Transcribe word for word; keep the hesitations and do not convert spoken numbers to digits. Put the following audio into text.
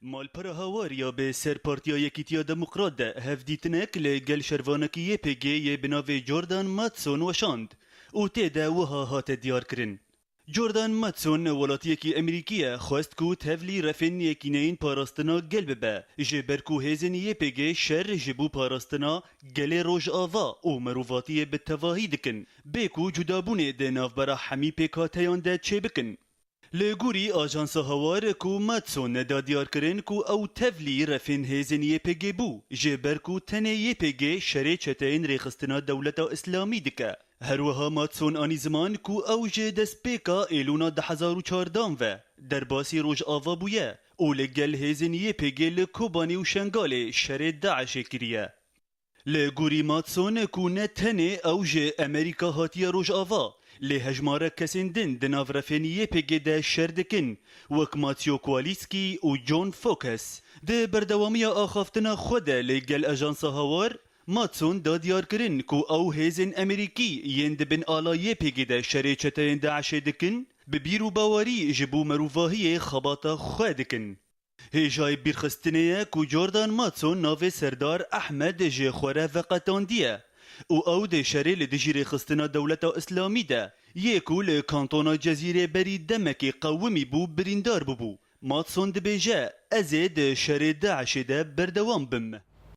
Malpera Hawar ya bi ser Partiya Yekîtiya Demokrat de hevdîtinek li gel şervanekî Y P G yê bi navê Jordan Matson weşand û tê de wiha hate diyarkirin. Jordan Matson welatiyekî Emerîkî ye, xwest ku tevlî refên yekîneyên parastina gel bibe, ji ber ku hêzên Y P G şer ji bo parastina gelê Rojava û mirovatiyê bi tevahî dikin, bê ku cudabûnê di navbera hemî pêkhateyan de çêbikin. Li gorî Ajansa Hawar ku Matson da diyarkirin ku ew tevlî refên hêzên Y P G bû, ji ber ku tenê Y P G şerê çeteyên rêxistina Dewleta Îslamî dike. Her wiha Matson anî ziman ku ew ji destpêka Êlûna du hezar û çardan ve derbasî Rojava bûye û li gel hêzên Y P G li Kobanê û Şengalê şerê DAIŞê kiriye. Li gorî Matson ku ne tenê ew ji Emerîka hatiye Rojava, lê hejmarek kesên din di nav refên Y P G de şer dikin, wek Matthew Kowalski û John Fokas. Di berdewamiya axaftina xwe de li gel Ajansa Hawar, Matson da diyarkirin ku ew hêzên Emerîkî yên di bin ala Y P G de şerê çeteyên DAIŞê dikin, bi bîr û bawerî ji bo mirovahiyê xebata xwe dikin. Hêjayî bîrxistinê ye ku Jordan Matson navê Serdar Ehmed ji xwe re veqetandiye û ew di şerê li dijî rêxistina Dewleta Îslamî de yê ku li kantona Cezîrê berî demekê qewimî bû, birîndar bûbû. Matson dibêje, Ez ê di şerê DAIŞê de berdewam bim.